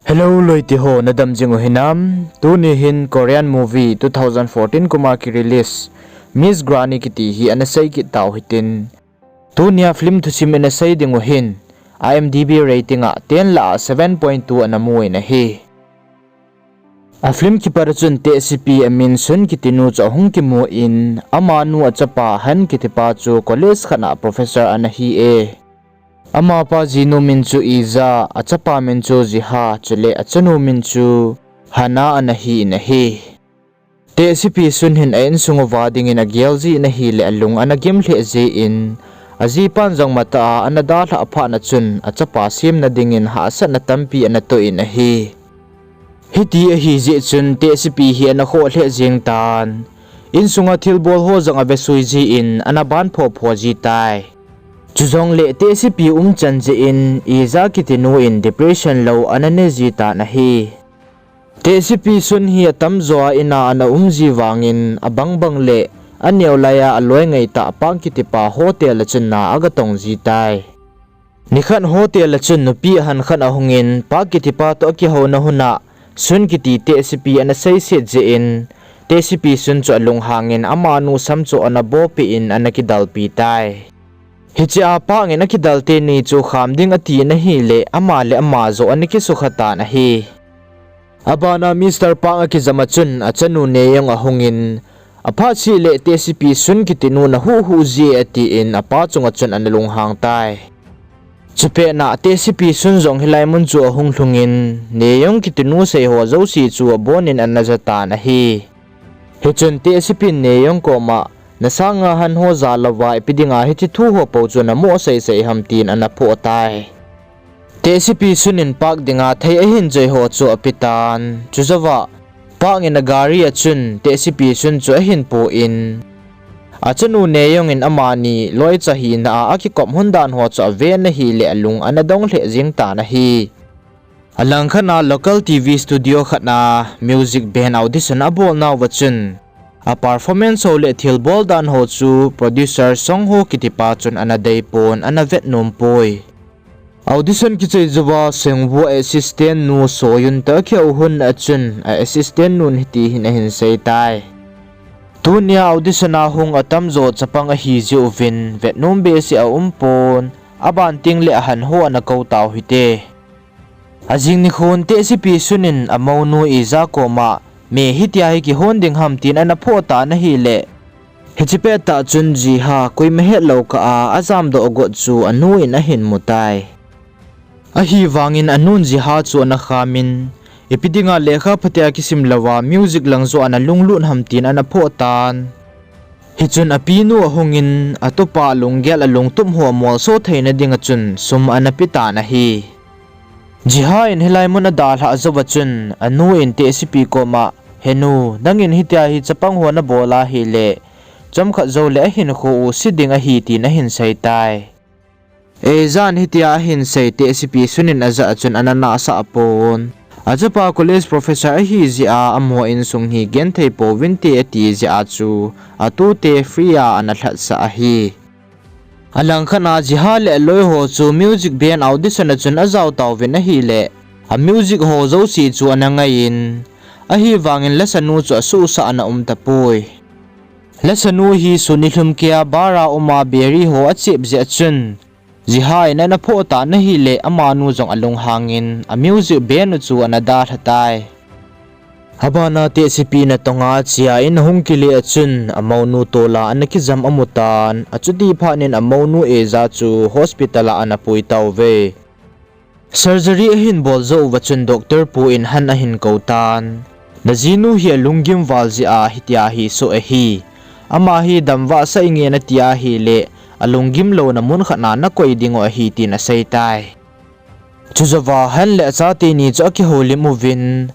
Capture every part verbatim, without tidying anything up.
Hello loite ho, nadam jing u hinam? Tuni hin Korean movie two thousand fourteen kuma ki release Miss Granny kiti hi ana sei kit tau hitin. Tunia film thusim ina sei ding u hin IMDb rating a ten lah a seven point two ana mu in ahi. A film kipat a chun tehsepi amin Sun kiti nu chu ahung kimu in, amanu achapa Han kiti pa chu college khat a professor ana hi e. Amapa jinu min chu Iza, achapa min chu Jiha, chule achanu min chu Hana ana hi in ahi. Tehsepi Sun hin a insung uva dingin agel jin ahile alung ana gim lheh jin, ajipan jong matah a ana dalhah phat na chun achapa semna dingin hahsatna tampi ana toh in ahi. Hiti ahi jeh chun tehsepi hi ana khoh lheh jeng tan. Insunga thilbol ho jong avesui jin ana ban phopho ji tai. Chujongle tehsepi umchan jeh in Iza kiti nu in depression lou ana ne ji tan ahi. Tehsepi Sun hi atamjo a ina ana um ji vangin abangbang le aneo laiya aloi ngaitah Park kitipa hotel a chun na aga tong ji tai. Nikhat hotel a chun nupi ahan khat ahungin Park kitipa toh akihouna huna Sun kiti tehsepi ana seiset jeh in, tehsepi Sun chu alunghangin amanu sam chu ana bopeh in ana kidalpi tai. Hichea Park in akidal teni chu kham ding ati in ahile, ama le ama joh ana kisukha tan ahi. Abana Mister Park akijam a chun achanu Neyoung ahungin, aphat seh le tehsepi Sun kiti nu nahuhhu ji e atin apa chunga chun ana lunghang tai. Chupet na tehsepi Sun jong hilai mun chu ahung lhungin, Neyoung kiti nu seiho jouse chu abonin ana ja tan ahi. Hichun tehsepin Neyoung koma, nasanga hanho ja louva ipi dinga hiche thu ho po chu namoh seisei ham tin ana phoh tai. Tehsepi Sun in Park dinga thei ahin joi ho chu apetan. Chujouva Park in agari a chun tehsepi Sun chu ahin pon, achanu Neyoung in amani loicha hina a akikop hun dan ho chu aven ahile alung ana dong lheh jeng tan ahi. Alangkhat a local TV studio khat a music band audition abolnauva chun, a performance ho le thilbol dan ho chu producer Song Ho kitipa chun ana deipon, ana vetnom poi. Audition kichai jouva Seungwoo assistant nu Soyun toh akihou hun a chun a assistant nun hiti hin ahin sei tai. Tunia audition a hung atamjo chapang ahi jeh uvin vetnom behseh aumpon, aban tengle ahanho ana kou tau hite. Ajing nikhon tehsepi Sun in amounu Iza koma, me hitia hi kihon ding ham tin ana phoh tan ahile, hiche pettah chun Jiha koima hetlou kah a ajamdoh got chu anu in ahin mutai. Ahivangin anun Jiha chu ana khamin, ipi dinga lekha phatea kisim louva music lang joh a nalunglut ham tin ana phoh tan. Hichun apinu ahungin, atupa lunggel alungtup ho amolso theina dinga chun sum ana petan ahi. Jiha in hilai mun adalhah jouva chun, anu in tehsepi koma, henu, nangin hitia hi chapang ho nabol ahile, chomkhat joule ahinkho u se ding ahi tin ahin sei tai. Iza in hitia ahin sei tehsepi Sun in ajah a chun ana nahsah pon. Achapa college professor ahi jeh a amaho insung hi genthei pouvinte ati jeh a chu atute free a ana lhatsah ahi. Alangkhat a Jiha le aloiho chu music band audition a chun ajao tauvin ahile, a music ho jouse chu ana ngaiyin, ahivangin lasanu chu asuhsah ana um tapoi. Lasanu hi sun nilhum keiya bar a uma beri ho achep jeh a chun, Jiha in ana phoh tan ahile amanu jong alunghangin a music band u chu ana dalha tai. Abana tehsepi in atonga chia in ahung kile a chun amounu tola ana kijam amutan, achuti phatnin amounu Iza chu hospital a ana pui tauve. Surgery ahin bol jou uva chun doctor pu in Han ahin kou tan. Najinu hi alunggim val jeh a hitia hi soh ahi. Ama hi damvah sah inge nati ahile, alunggim louna mun khat a nakoi dingu ahi tin asei tai. Chujouva Han le achate ni chu akihoulim uvin,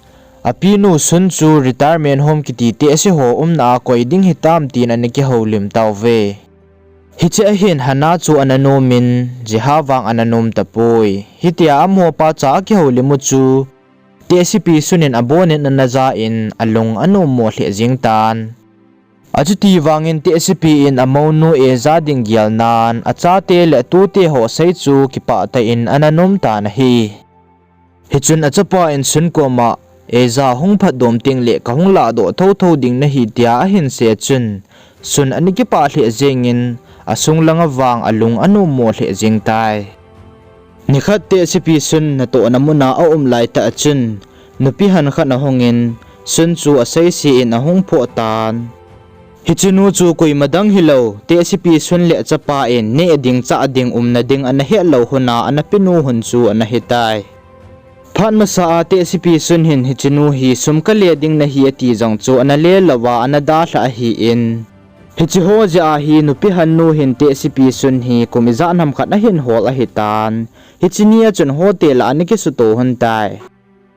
apinu Sun chu retirement home kiti tehse ho umna a koi ding hitam tin ana kihoulim tauve. Hiche a hin Hana chu ana nomin, Jiha vang ana nom tapoi. Hitia amaho pacha akihoulim u chu, tehsepi Sun in abonin ana ja in alung ana ummo lheh jeng tan. Achuti vangin tehsepi in amounu Iza ding gelnan, achate le atute ho sei chu kipah tah in ana nom tan ahi. Hichun achapa in Sun koma, "Eija hung phatdom teng le kahung lahdoh thotho ding nahi," tia ahin sei chun, Sun ana kipah lheh jengin, asung langa vang alung anommo lheh jeng tai. Nikhat tehsepi Sun natohna muna aum laitah chun, nupi han khat ahungin, Sun chu aseise in ahung phoh tan. Hichenu chu koima dang hilou, tehsepi Sun le achapa in neh ding chah ding umna ding ana hetlou huna ana pinu hun chu ana hitai. Phat masa a tehsepi Sun hin hichenu hi sum kale ding nahi ati jong chu ana le louva ana dalha ahin, hiche ho jeh a hi nupi hannu hin tehsepi Sun hi kum ijat ham khat ahin hol ahitan, hiche nia chun hotel a ana kisuto hun tai.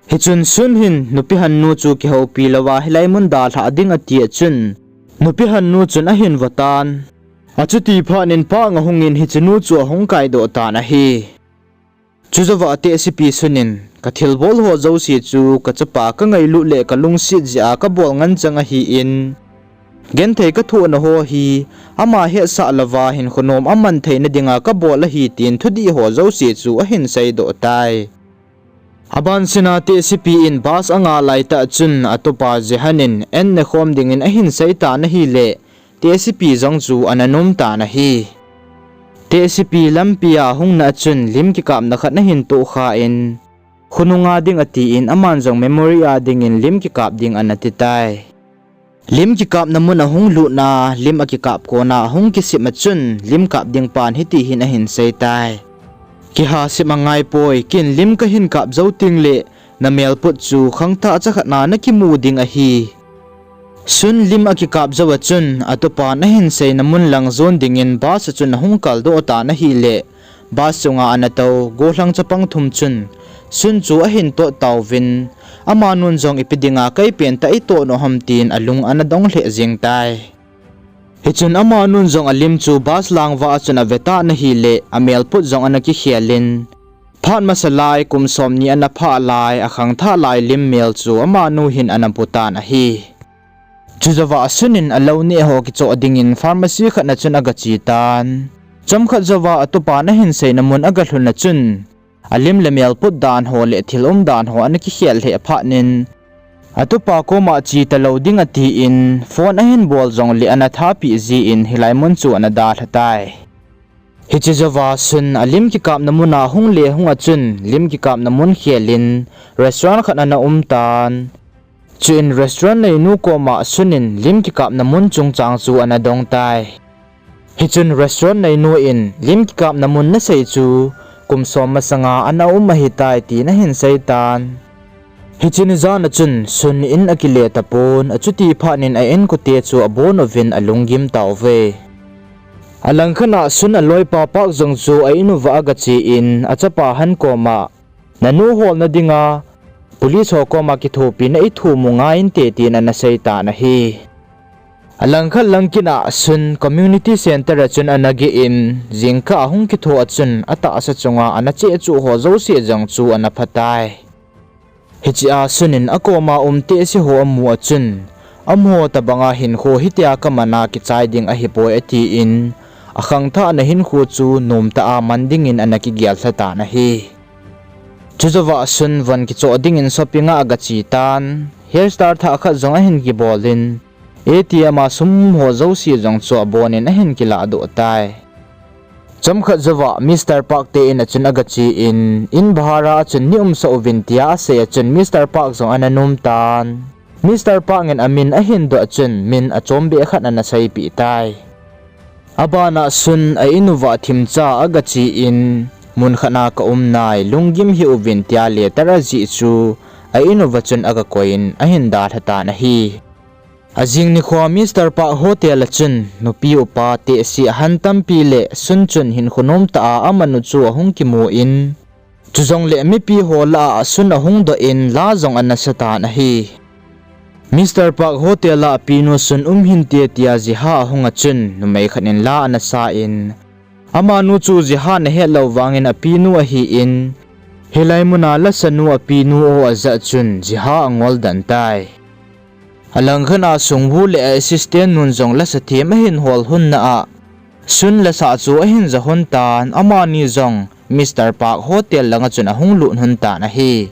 Hichun Sun hin nupi hannu chu kihoupi louva hilai mun dalha ding ati a chun, nupi hannu chun ahin votan. Achuti phat in Park ahungin hichenu chu ahung kaidoh tan ahi. Chujouva tehsepi Sun in, "Kathilbol ho jouse chu kachapa kangailut le kalungset jeh a kabol nganchang ahin, genthei kathohna ho hi ama hetsah louva hinkho nom aman theina dinga kabol ahi," tin thudih ho jouse chu ahin seidoh tai. Abansina tehsepi in bus anga laitah chun atupa Jehan in an nekhom dingin ahin seitan ahile, tehsepi jong chu ana nom tan ahi. Tehsepi lampia ahungna a chun lim kikapna khat ahin tohkhan, khonunga ding atin aman jong memory a dingin lim kikap ding ana titai. Lim kikapna mun ahung lutna, lim akikap kona ahung kisem a chun, lim kap ding pan hiti hin ahin seitai. Kiha sem angaipoi, ken lim kahin kap jou tengle, namelput chu khangthah chakhat na nakimu ding ahi. Sun lim akikap jou a chun, atupan ahin seina mun lang jon dingin bus a chun ahung kaldoh tan ahile, bus chunga ana tou, gollhang chapang thum chun, Sun chu ahin tot tauvin, amanun jong ipi dinga kei pentah itoh nom ham tin alung ana dong lheh jeng tai. Hichun amanun jong alim chu bus langva a chun ave tan ahile, amelput jong ana kikhelin, phat masa lai, kum somni ana phah lai, akhangthah lai lim mel chu amanu hin ana putan ahi. Chujouva Sun in alou neh ho kichoh dingin pharmacy khat na chun agache tan. Chomkhat jouva atupan ahin seina mun agalhun a chun, alim le melput dan ho le thil umdan ho ana kikhel lheh phat in, atupa koma che talou ding atin, phone ahin bol jongle ana thapeh jin hilai mun chu ana dalha tai. Hiche jouva Sun alim kikapna muna hung le hung a chun, lim kikapna mun khelin, restaurant khat ana umtan. Chuin restaurant neinu koma Sun in lim kikapna mun chungchang chu ana dong tai. Hichun restaurant neinu in, "Lim kikapna mun nasei chu, kum som masanga ana um ahitai," tin ahin seitan. Hiche ni jan a chun Sun in akile tapon, achuti phat in a-inkote chu abon uvin alunggim tauve. Alangkhat a Sun aloipa Park jong chu a-in uva agachen, achapa Han koma, "Nanu holna dinga police ho koma kithopina ithum u ngai inte," tin ana seitan ahi. Alangkhat langkit a Sun community center a chun ana geh in, jingkah ahung kitho a chun atahsa chunga ana chechuh ho jouse jong chu ana phatai. Hichea Sun in akoma um tehse ho amu a chun, amaho tobanga hinkho hitia kamana kichai ding ahipoi atin, akhangthahna hinkho chu nomtah a man dingin ana kigel lhatan ahi. Chujouva Sun von kichoh dingin shopping a agache tan, hairstyle thah khat jong ahin kibolin, A T M a sum ho jouse jong chu abonin ahin kilahdoh tai. Chomkhat jouva Mister Park te in a chun agachen, in bhara a chun nei umsah uvin tia asei a chun Mister Park jong ana nomtan. Mister Park in amin ahin doh a chun min achombeh khat ana seipeh tai. Abana Sun a-in uva themcha agachen, "Mun khat a kaum nai, lunggim hih uvin," tia letter ajih chu a-in uva chun agakoiyin ahin dalhatan ahi. Ajing nikhoa Mister Park hotel a chun nupi upa tehse ahan tampi le Sun chun hinkho nomtah a aman u chu ahung kimun, chujongle mipi ho lah a Sun ahung doh in la jong ana satan ahi. Mister Park hotel a apinu Sun um hinte tia Jiha ahung a chun numei khat in la ana san, amanu chu Jiha in ahet lou vangin apinu ahin, hilai muna lasanu apinu o ajah chun Jiha angol den tai. Alangkhat a Sungwoo le a assistant nun jong lasa them ahin hol lhunna a, Sun lasa chu ahin ja lhon tan, amani jong Mister Park hotel langa chun ahung lut lhon tan ahi.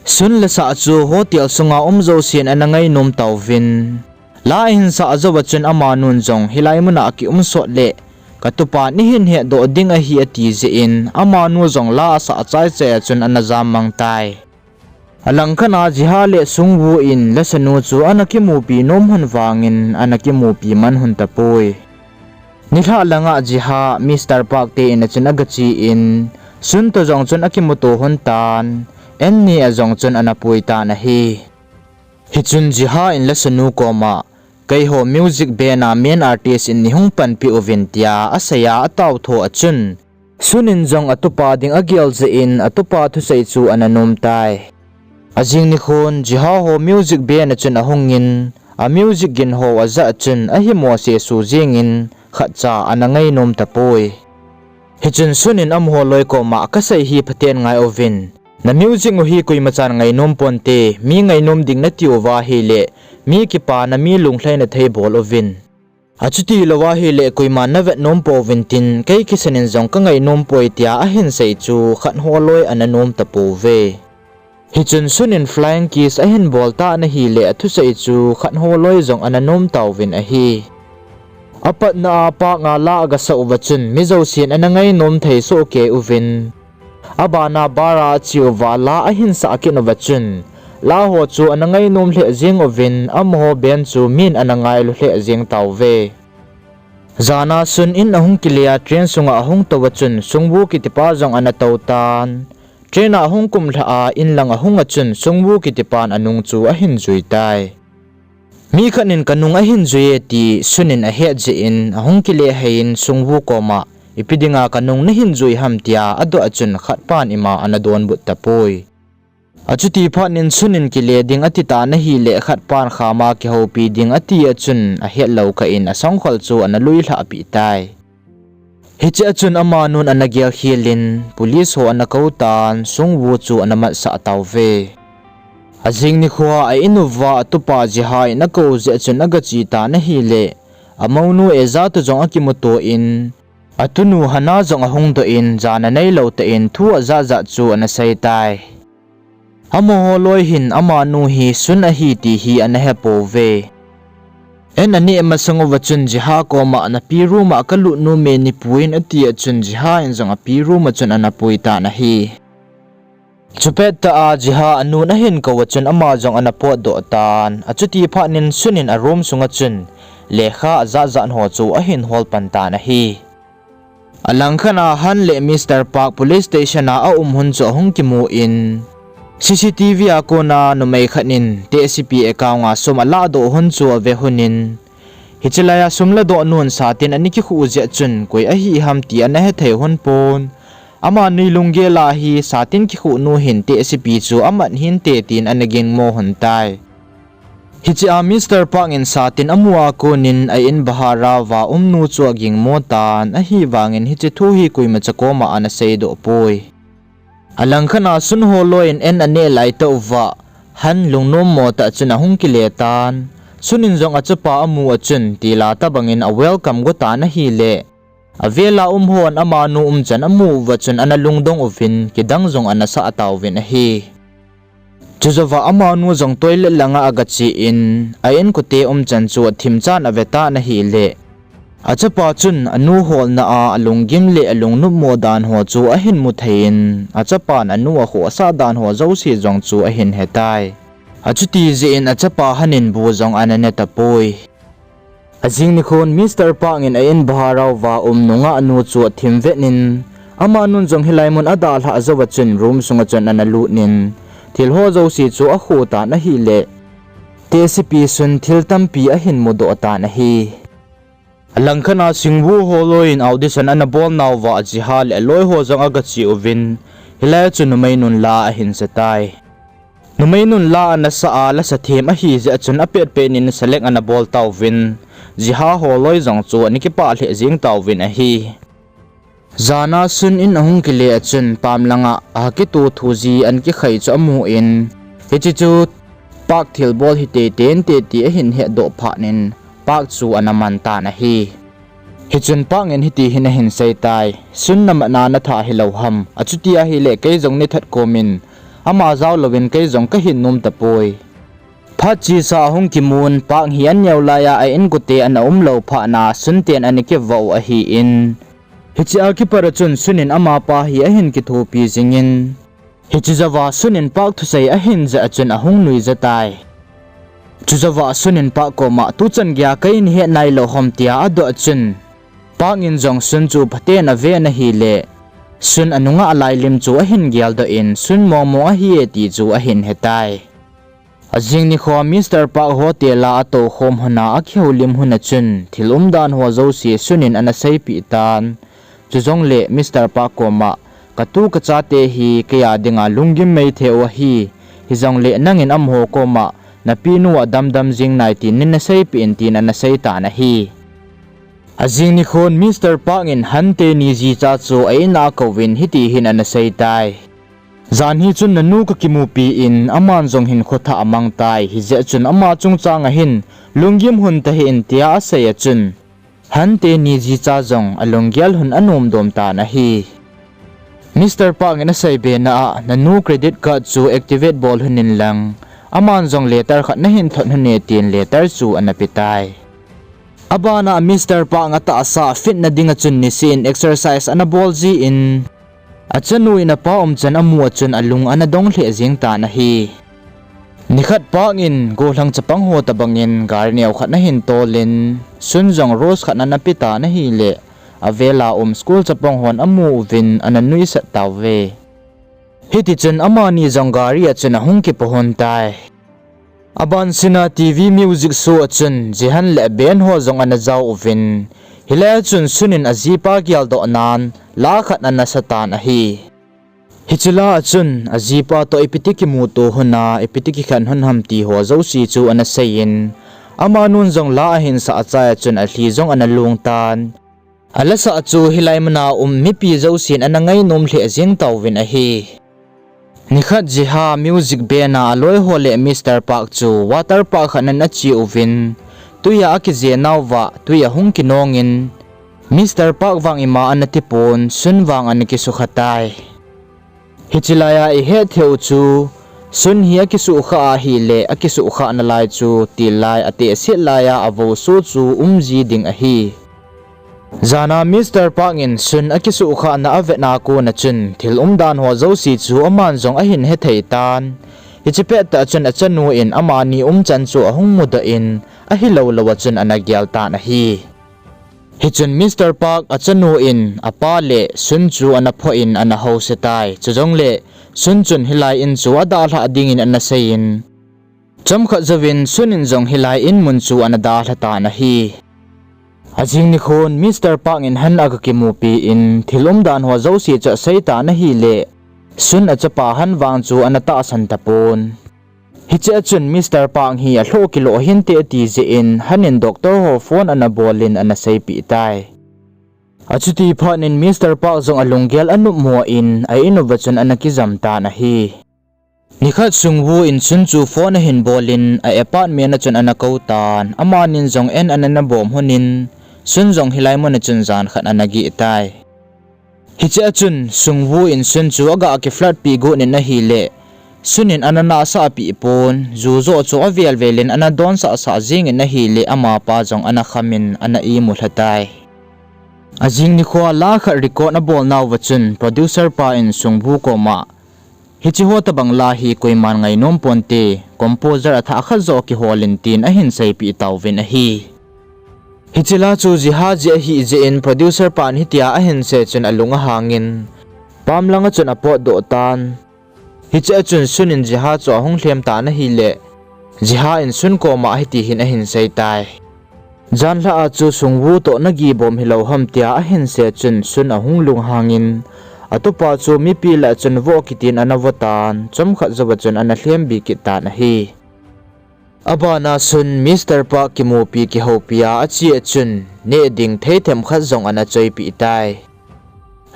Sun le Sa chu hotel sunga um jousen ana ngainom tauvin. La ahin sah jouva chun amanun jong hilai muna kium sot le katupa neihin hetdoh ding ahi ati jeh in amanu jong la asah chaichai a chun ana jammang tai. Alangkhat a Jiha le Sungwoo in lasanu chu ana kimupi nom hon vangin ana kimupi man hon tapoi. Nilhah langa Jiha, Mister Park te in a chun agache in, Sun toh jong chun akimuto hon tan, anni a jong chun ana pui tan ahi. Hichun Jiha in lasanu koma, keiho music band a main artist in neihung panpi uvin tia aseiya ataotho a chun, Sun in jong atupa ding agel jeh in atupa thusei chu ana nom tai. Ajing nikhon Jiha ho music band a chun ahungin, a music gin ho ajah a chun ahimo sesu jengin khatcha ana ngainom tapoi. Hichun Sun in amaho loi koma, kasei hi phaten ngai uvin, na music u hi koimachan ngainom ponte, mi ngainom ding nati uva ahile, mi kipana mi lunglhaina thei bol uvin. Achuti louva ahile koiman navet nom pouvin tin, kei kisan in jong kangainom poi tia ahin sei chu khatho loi ana nom tapouve. Hichun Sun in flying kiss ahin bol tan ahile athusei chu khatho loi jong ana nom tauvin ahi. Apatna a Park nga la agasah uva chun mi jousen ana ngainom thei sohkei uvin. Abana bar a ache uva la ahin sah kit uva chun, la ho chu ana ngainom lheh jeng uvin amaho band chu min ana ngailu lheh jeng tauve. Jana Sun in ahung kile a train sunga ahung touva chun Sungwoo kitipa jong ana tou tan. Train a ahung kumlhah a inlang ahung a chun Sungwoo kitipan anung chu ahin jui tai. Mi khat in kanung ahin jui e ti Sun in ahet jeh in ahung kile hei in Sungwoo koma, ipi dinga kanung nahin jui ham tia adoh a chun khatpan ima ana donbut tapoi. Achuti phat in Sun in kile ding ati tan ahile khatpan khama kihoupi ding ati a chun ahetlou kah in asangkhol chu ana lui lhahpeh tai. Hiche a chun amanun ana gelkhel in, police ho ana kou tan, Sungwoo chu ana matsah tauve. Ajing nikhoa a in uva atupa Jiha in akou jeh a chun agache tan ahile, amounu Eja toh jong akimuto in, atunu Hana jong ahung doh in, jana neilou tah in thu ajat jat chu ana sei tai. Amaho loi hin amanu hi Sun ahi ti hi ana hepouve. An aneh masang uva chun Jiha koma, napi room a kalut nome, neipuiyin ati a chun Jiha in jong api room a chun ana pui tan ahi. Chupet tah a Jiha anun ahin kou a chun ama jong ana potdoh tan, achuti phat in Sun in a room sunga chun lekha ajat jat ho chu ahin hol pan tan ahi. Alangkhat a Han le Mister Park police station a aum hun chu ahung kimu in, C C T V a kona numei khat in tehsepi account a sum alahdoh hun chu ave hun in, hiche laiya sum ladoh nun satin ana kikhuh jeh chun koi ahi ham ti ana hethei hun pon. Amani lunggel a hi satin kikhuh nu hin tehsepi chu amat hinte tin ana ginmo hun tai. Hiche a Mister Park in satin amu a kon in a in bahar a va um nu chu aginmo tan, ahivangin hiche thu hi koimacha koma ana seidoh poi. Alangkhat a Sun ho loi in an aneh laitah uva, Han lungnom mo tah chun ahung kile tan. Sun in jong achapa amu a chun tila tobang in a welcome go tan ahile, avel a um hon amanu umchan amu uva chun ana lungdong uvin kidang jong ana sah tauvin ahi. Chujouva amanu jong toilet langa agache in, a inkote umchan chu athim chan ave tan ahile, achapa chun anu holna a alunggim le alungnopmo dan ho chu ahin mu thei in, achapan anu akhohsah dan ho jouse jong chu ahin hetai. Achuti jeh in achapa Han in bu jong ana ne tapoi. Ajing nikhon Mister Park in a in bahar a uva um nungah nu chu athim vet in, amanun jong hilai mun adalhah jouva chun room sunga chun ana lut in, thil ho jouse chu akhu tan ahile, tehsepi Sun thil tampi ahin mudoh tan ahi. Alangkhat a Sungwoo ho loi in audition ana bol nauva Jiha le aloi ho jong agache uvin, hilai a chun numei nun la ahin sa tai. Numei nun la ana sa a, lasa them ahi jeh a chun apetpet in select ana bol tauvin, Jiha ho loi jong chu ana kipah lheh jeng tauvin ahi. Jana Sun in ahung kile a chun pam langa akitoh thu ji ana kikhai chu amu in, hiche chu Park thilbol hi teitei inte ti ahin hetdoh phat in Park chu ana man tan ahi. Hichun Park in hiti hin ahin sei tai, Sun, namatna natha hilou ham, achuti ahile kei jong neithat kom in, Ama jao louvin kei jong kahin nom tapoi. Phat chesa ahung kimun, Park hi aneo laiya a inkote ana umlou phat na Sun ten ana kivah u ahin. Hichea kipat a chun Sun in amapa hi ahin kithopi jingin, hiche jouva Sun in Park thusei ahin jeh a chun ahung nuija tai. Chujouva Sun in Park koma, tuchan geiya kei nahet nailou ham, tia adoh chun, Park in jong Sun chu phaten ave in ahile, Sun anunga alai lim chu ahin geldoh in, Sun mongmong ahi e ti chu ahin hetai. Ajing nikho Mister Park hotel a atoukhom lhona akihoulim lhon a chun, thil umdan ho jouse Sun in ana seipeh tan. Chujongle Mister Park koma, katu kachate hi keiya dinga lunggim maithei u ahi. Hijongle nangin amaho koma, napinu a damdam jing nai tin neina seipeh in tin ana seitan ahi. Ajing nikhon Mister Park in Hante ni jicha chu a-in a akouvin hiti hin ana seitai. Jan hi chun nanu kakimupi in aman jong hinkho thah amangtai, hijeh chun ama chungchang a hin lunggim lhon tahih in tia asei a chun, Hante ni jicha jong alunggel lhon anomdom tan ahi. Mister Park in aseibe na a, nanu credit card chu activate bol lhon in lang, aman jong letter khat nahin thot lhon e tin letter chu ana petai. Abana Mister Park atahsa fitna dinga chun niseh in exercise ana bol jin, achanu in apa umchan amu a chun alung ana dong lheh jeng tan ahi. Nikhat Park in gollhang chapang ho tobangin gari neo khat ahin tolin, Sun jong rose khat ana petan ahile, avela um school chapang hon amu uvin ana nuisat tauve. Hitichun amani jong gari a chun ahung kipo lhon tai. Abansina TV music show a chun Jihan le band ho jong ana jao uvin, hilai a chun Sun in ajipa geldoh nan la khat ana satan ahi. Hiche la a chun ajipa toh ipiti kimuto lhon a, ipiti kikhen lhon ham ti ho jouse chu ana seiyin, amanun jong la ahin sah achai a chun alhi jong ana long tan. Alasa chu hilai muna um mipi jousen ana ngainom lheh jeng tauvin ahi. Nikhat Jiha music band a aloi ho le Mister Park chu water park khat ana che uvin, twi a akije nauva twi ahung kinongin, Mister Park vang ima ana tipon, Sun vang ana kisukha tai. Hiche laiya ihet theiu chu, Sun hi akisukha ahile, akisukhah nalai chu, til lai, atehset laiya avouso chu umji ding ahi. Jana Mister Park in Sun akisukhahna avetna kona chun, thil umdan ho jouse chu aman jong ahin hethei tan. Hiche pettah chun achanu in amani umchan chu ahung mudoh in, ahilou lou a chun ana gel tan ahi. Hichun Mister Park achanu in apa le Sun chu ana phoh in ana housetai. Chujongle Sun chun hilai in chu adalhah dingin ana seiyin, chomkhat jouvin Sun in jong hilai in mun chu ana dalha tan ahi. Ajing nikhon Mister Park in Han agakimupi in, thil umdan ho jouse chu aseitan ahile, Sun achapa Han vang chu ana tahsan tapon. Hiche a chun Mister Park hi alhoh kilou hinte ati jeh in Han in doctor ho phone ana bolin ana seipeh tai. Achuti phat in Mister Park jong alunggel anopmo in a-in uva chun ana kijam tan ahi. Nikhat Sungwoo in Sun chu phone ahin bolin a apartment a chun ana koutan, amanin jong en ana nabom lhonin, Sun jong hilai muna chun jan khat ana geh tai. Hiche a chun Sungwoo in Sun chu aga kiflirt peh got in ahile, Sun in ana nahsah peh pon, ju joh chu avel velin ana donsah sah jengin ahile, amapa jong ana khamin ana imulha tai. Ajing nikhoa la khat record abolnauva chun producer pa in Sungwoo koma, hicheho tobang la hi koiman ngainom ponte, composer athah khat joh kiholin tin ahin seipeh tauvin ahi. Hiche la chu Jiha jeh ahijeh in producer pan hitia ahin sei chun alung ahangin, pam langa chun apotdoh tan. Hiche a chun Sun in Jiha chu ahung lhem tan ahile, Jiha in Sun koma hiti hin ahin seitai. Janlhah a chu Sungwoo toh nagibom hilou ham tia ahin sei chun Sun ahung lunghangin, atupa chu mipi lah a chun voh kitin ana votan, chomkhat jouva chun ana lhembi kit tan ahi. Abana Sun Mister Park kimupi kihoupi a ache a chun, neh ding theithem khat jong ana choipeh tai.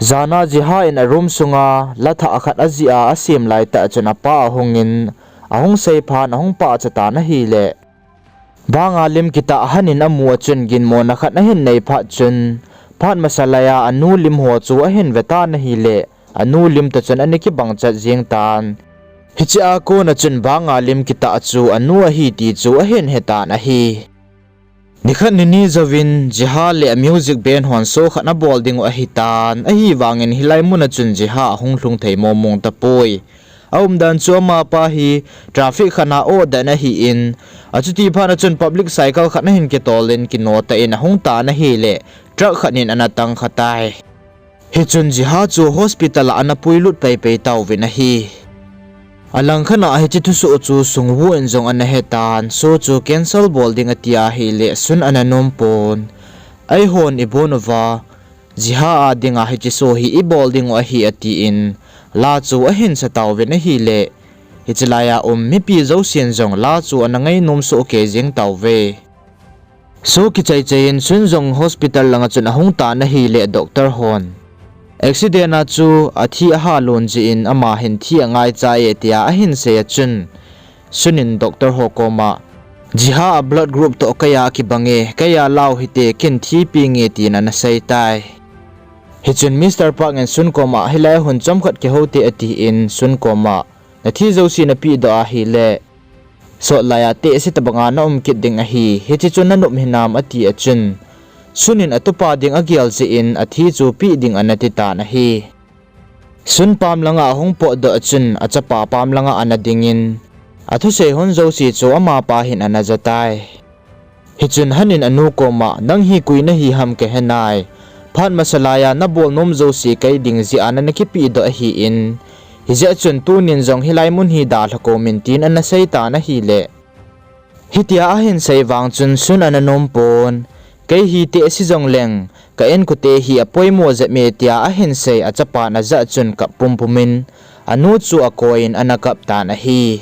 Jana Jiha in a room sunga la thah khat ajih a asem laitah chun apa ahungin, ahung seiphan ahung pahcha tan ahile, banga lim kitah Han in amu a chun ginmona khat ahin nei phat chun, phat masa laiya anu lim ho chu ahin vetan ahile, anu lim toh chun ana kibang chat jeng tan. Hiche a kona chun banga lim kitah chu anu ahi ti chu ahin hetan ahi. Nikhat nini jouvin Jiha le a music band hon show khat ana bol ding u ahitan, ahivangin hilai muna chun Jiha ahung lhung thei mong mong tapoi. Aumdan chu amapa hi traffic khat a oh dan ahin, achuti phat a chun public cycle khat ahin kitolin kino tah in ahung tan ahile, truck khat in ana tangkha tai. Hichun Jiha chu hospital a ana puilut peipei tauvin ahi. Alangkhat a hiche thusoh chu Sungwoo in jong ana hetan, show chu cancel bol ding ati ahile Sun ana nom pon. Eihon ibon uva, Jiha a dinga hiche show hi ibol ding u ahi atin, la chu ahin sa tauvin ahile, hiche laiya um mipi jousen jong la chu ana ngainom soh kei jeng tauve. Show kichai chai in Sun jong hospital langa chun ahung tan ahile doctor hon accident a chu athi ahalon jeh in ama hin thi angaichai e tia ahin sei a chun, Sun in doctor ho koma, Jiha a blood group toh keiya kibang e, keiya la u hite, kin thi peng e tin ana sei tai. Hichun Mister Park in Sun koma, hilai hun chomkhat kihou te atin Sun koma, nathi jouse napehdoh ahile, sot laiya tehse tobanga na um kit ding ahi, hiche chu nanop hinam ati a chun, Sun in atupa ding agel jeh in athi chu peh ding ana titan ahi. Sun pam langa ahung potdoh a chun achapa pam langa ana dingin, athusei hon jouse chu amapa hin ana jatai. Hichun Han in anu koma, nang hi koi nahi ham kahenai. Phat masa laiya nabol nom jouse kei ding jeh a nana kipehdoh ahin, hijeh chun tunin jong hilai mun hi dalha koumin tin ana sei tan ahile, hitia ahin sei vang chun Sun ana nom pon. Kei hi tehse jongleng ka inkote hi apoimo jep e tia ahin sei achapan ajah chun kap pumpum in, anu chu akoi in ana kap tan ahi.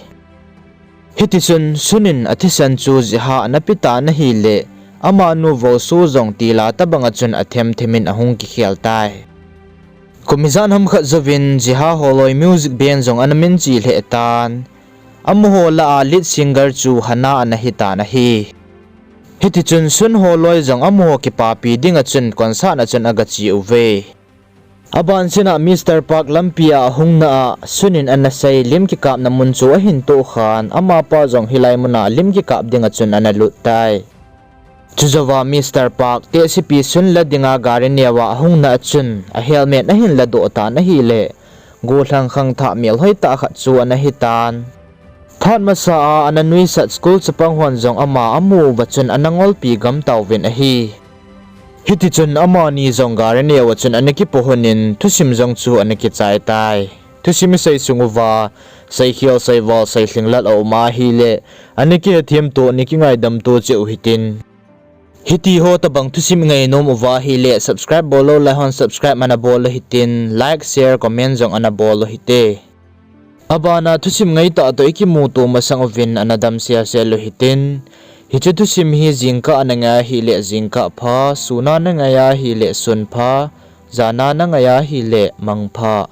Hitichun Sun in athisan chu Jiha ana pe tan ahile, amanu Volsu jong tila tobanga chun athem them in ahung kikhel tai. Kum ijat ham khat jouvin Jiha holoi music band jong ana minche lheh tan. Amaho lah a lead singer chu Hana ana hitan ahi. Hitichun Sun holoi jong amaho kipapi dinga chun concert a chun agache uve. Abanchan a Mister Park lampi a ahung na a Sun in ana sei, lim kikapna mun chu ahin tohkhan, amapa jong hilai muna lim kikap dinga chun ana lut tai. Chujouva Mister Park, tehsepi Sun la dinga gari neo a ahung na a chun, a helmet ahin ladoh tan ahile, gollhang khangthah melhoitah khat chu ana hitan. Phat masa a ana nuisat school chapang hon jong ama amu uva chun ana ngolpi gam tauvin ahi. Hitichun amani jong gari neo a chun ana kipoh lhonin thusim jong chu ana kichai tai. Thusim isei sung uva, seikhel, seival, seilhinglel aum ahile, ana kihethem to, ana kingaidam to cheh u hitin. Hitiho tobang thusim ingainom uva ahile, subscribe bollou lai hon subscribe ana bol u hitin, like, share, comment jong ana bol u hite. Abana thusim ngaitah toh ikimuto masang uvin ana damsel sel u hitin. Hiche thusim hi jingkah a nangai ahile jingkah pha, sun a nangai ahile sun pha, jan a nangai ahile mangpha.